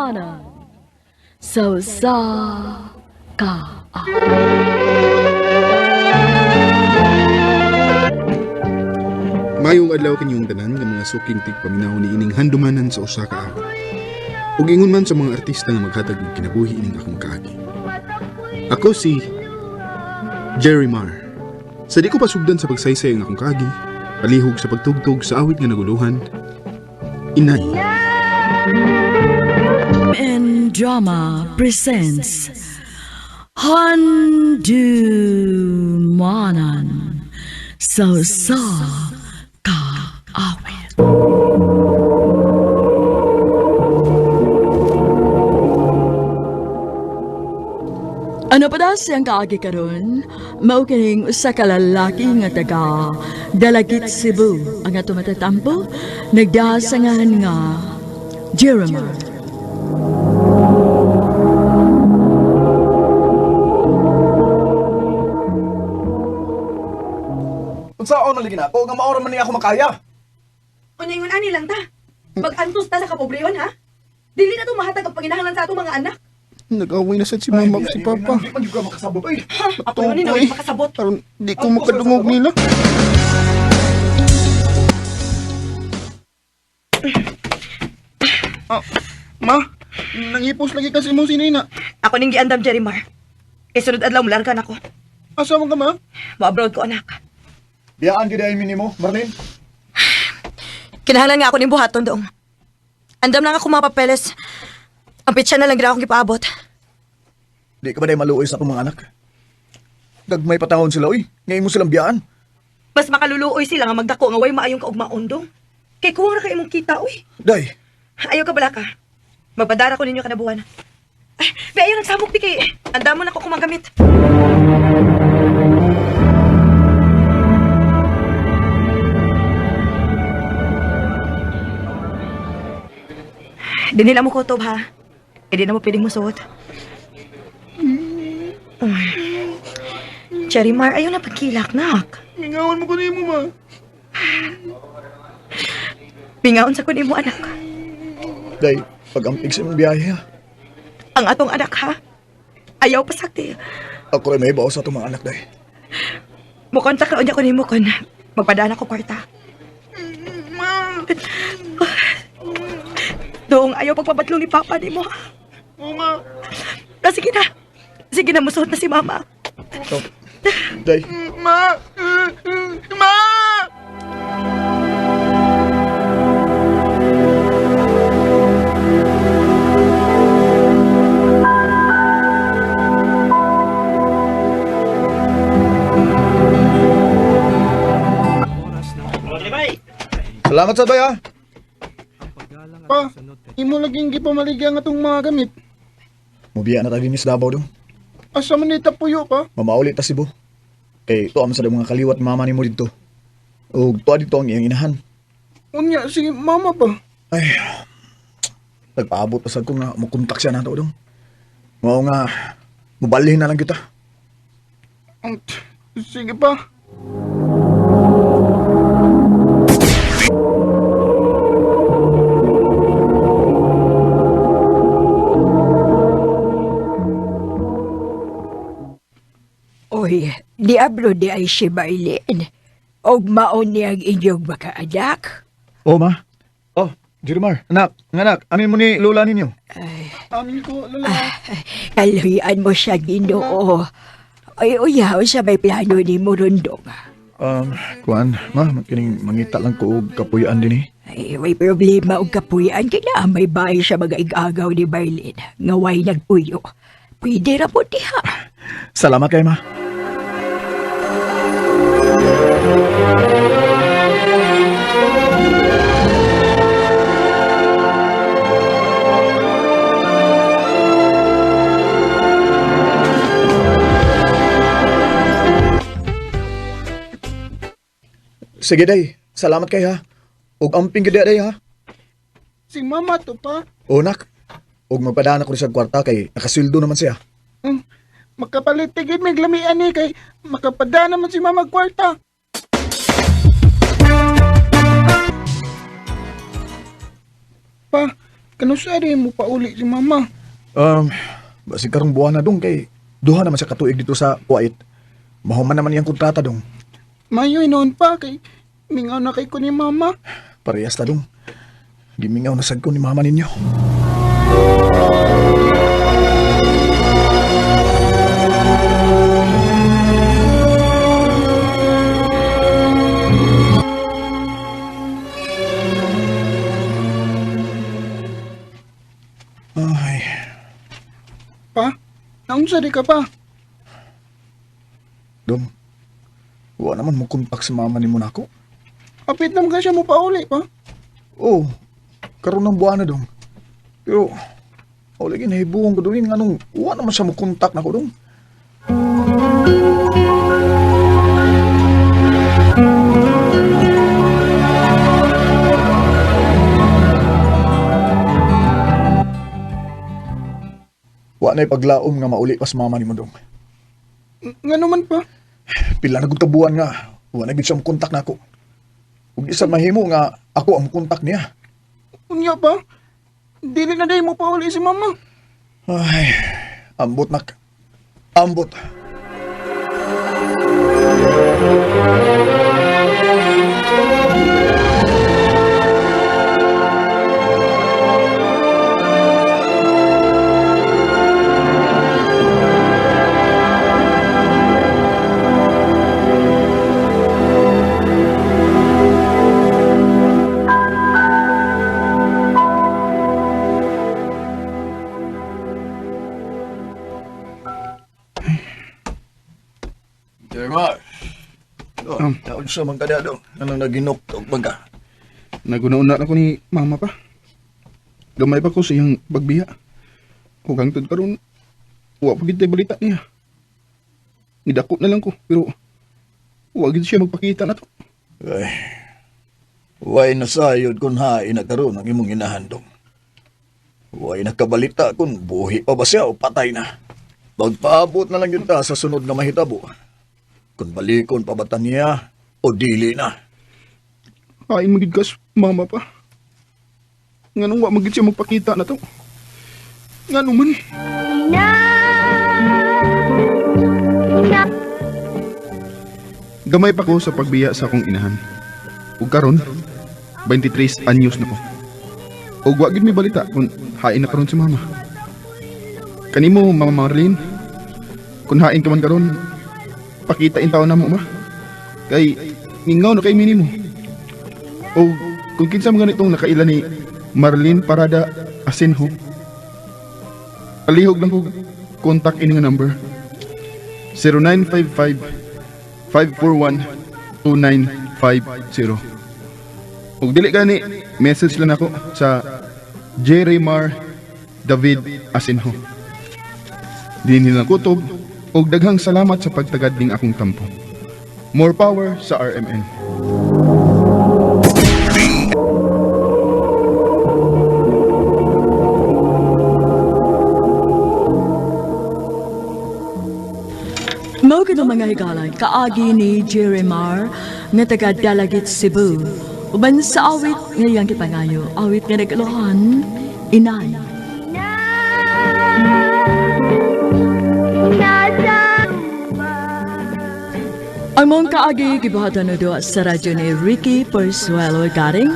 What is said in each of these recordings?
Handumanan sa usa ka Mayong adlaw kanyong tanan nga mga suking tigpaminaw ni ining handumanan sa usa ka awit. Ug ingon man sa mga artista nga maghatag og kinabuhi ining akong kaagi. Ako si Jerry Mar. Sa di ko pasugdan sa pagsaysay ang akong kaagi, palihog sa pagtugtog sa awit nga naguluhan, Inay. And Drama presents Handumanan sa usa ka awit. Ano pa daw siyang kaagi karon? Mao kining usa ka lalaki nga taga Dalagit, Cebu. Ang ato matatampo, nagdasangan nga Jeremiah. Unsaon man lagi nako nga maora man ni ako makaya. Unya ingon ani lang ta. Pag-antos ta sa kapobrehon ha. Dili na to mahatag ang panginahanglan sa atong mga anak. Nag-away na sad si mama ug si papa. Di man gyud ka makasabot oy. Ako ni Tukoy. na makasabot. Aron di ko makadungog nila. Ah, ma, nangipos lagi kasi mo si Nina. Ako ning giandam Jerimar. Kay sunod adlaw mularga nako. Asa man ka, ma? Mo-abroad ko anak. Biyaan gyud ay minimo, Marlene. Kinahanglan nga ako ning buhaton doong. Andam lang ako mga papeles. Ang petsa na lang gid akong gipaabot. Di ka ba day maluoy sa akong mga anak? Gagmay patahon sila oy. Ngayon mo silang biyaan. Mas makaluluoy sila nga magdako nga way maayong kaugmaon dong. Kay kuwang ra kay imong kita uy. Day, Ayaw ka bala ka. Magpadara ko ninyo kanabuhan. Ay, be ayaw nagsamok di kay. Andamon ako kumagamit. Di nila mo kutob ha. Eh, di na mo piling musuot. Uy. Cherry Mar, ayaw na pagkilak, nak. Mingawan mo ko nimo, ma. Mingaon sa kunin mo, anak. day, pag-ampig sa imong biyahe ha. Ang atong anak, ha? Ayaw pasakti. Ako rin may bawo sa atong mga anak, day. Mukontak ra unya ko nimo kon magpadaan ako kwarta. Ma! Doong ayaw pagpabatlong ni Papa nimo. Oo, ma. Ah, sige na. Sige na, musuot na si Mama. Oh. Day, Ma! Ma! Salamat sa bay ha. Pa, imo laging gipamaligya nga atong mga gamit. Mubiya na tayo ni sa Davao dong. Asa man ni tapuyo pa? Mamauli ta Cebu. Kay tuwa man sa mga kaliwat mama nimo didto. Ug tuwa dito ang iyang inahan. Unya, si mama pa. Ay, nagpaabot pa sad ko nga mokontak siya nato dong. Mao nga mubalhin na lang kita. Sige pa. Oy, di abro di ay si Marlene. Og maon niya ang inyong makaanak. Oh, ma. Oh, Jerimar, anak, anak, amin mo ni lola ninyo. Amin ko, lola. Kaluyan mo siya, Ginoo. Ay, uyaw sa may plano ni Murundong. Kuan, ma, kining mangita lang ko og kapuyan din eh. Ay, may problema og kapuyan kina may bahay sa mga igagaw ni Marlene. Nga way nagpuyo. Pwede ra po diha. Salamat kay ma. Sige day, salamat kay ha. Ug amping gid day ha. Si mama to pa. O nak, ug magpadaan ako sa kwarta kay nakasweldo naman siya. Makapalit tigid may glamian ni kay makapada naman si mama kwarta. Pa, Kanusa rin mo pauli si mama. Basig karong buwan na dong kay duha naman siya katuig dito sa Kuwait. Mahuman naman iyang kontrata dong. Mayo noon pa kay mingaw na kay ko ni mama. Parehas ta dong. Gimingaw na sad ko ni mama ninyo. Ay, Pa, naunsa di ka pa? dong. Wa naman mo kontak si mama nimo nako. Apit naman ka siya mo pauli pa. Oo, karon ng buwan na dong. Pero, o lagi nahibuong ko doon, anong, wa naman siya mo kontak nako dong. Wa na'y paglaom nga mauli pa sa mama nimo dong. Nga naman pa. Pila na gud ka buwan nga, wa na gid siya mo kontak nako. Ug bisan mahimo nga ako ang kontak niya. Unya pa. Dili na day mo pauli si mama. Ay, ambot nak. Ambot. Jeremiah. Oh, taon sa man kada dong. Anong naginuktok man ka? Naguna-una na ko ni mama pa. Gamay pa ko sa iyang pagbiya. Ug hangtod karon wa pa gid tay balita niya. Nidako na lang ko pero wa gid siya magpakita na to. Ay, way nasayod kung hain na karon ang imong inahandong. Way nakabalita kung buhi pa ba siya o patay na. Magpaabot na lang yun ta sa sunod nga mahitabo. Kung balikon pa ba ta niya o dili na. Kain magid kas mama pa. Nganong wa magid siya magpakita na to. Ngano man? Gamay pa ko sa pagbiya sa akong inahan. Ug karon 23 anyos na ko. Ug wa gid mi balita kung hain na karon si mama. Kanimo Mama Marlene, kung hain ka man karon, pakita in taon na mo ma. Kay mingaw na kay minimo. O kung kinsa man ganitong nakaila ni Marlene Parada Asenjo. Palihog lang ko contact ini nga number 0955 541 2950. Ug dili gani message lang ako sa Jeremar David Asenjo. Dinhi lang kutob ug daghang salamat sa pagtagad ning akong tampo. More power sa RMN. Mao gid ang mga higala kaagi ni Jeremar nga taga Dalagit, Cebu. Uban sa awit nga iyang gipangayo, awit nga nag-alohan, Inay. Ang mong kaagi gibuhatan na doa sa radyo ni Ricky Persuelo Garing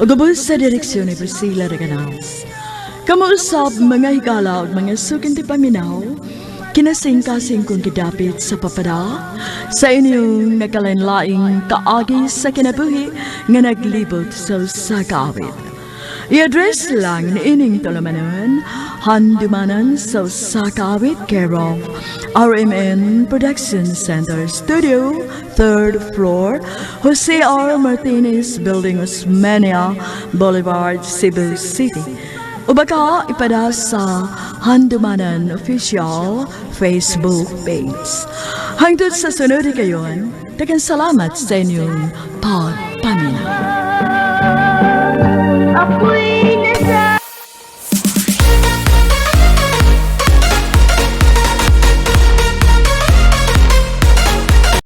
ug ubos sa direksyon ni Priscilla Reganas. Kamuusap mga higala ug mga suking ti paminaw, kinasingkasing kong gidapit sa papada sa inyong nagkalainlaing kaagi sa kinabuhi nga naglibot sa usa ka awit. I-address lang ni ining tulumanon, Handumanan sa usa ka awit, care of RMN Production Center Studio, 3rd floor, Jose R. Martinez Building, Osmeña Boulevard, Cebu City. O baka ipada sa Handumanan Official Facebook page. Hangtod sa sunod kayon, daghang salamat sa inyong pagpaminaw. Ako'y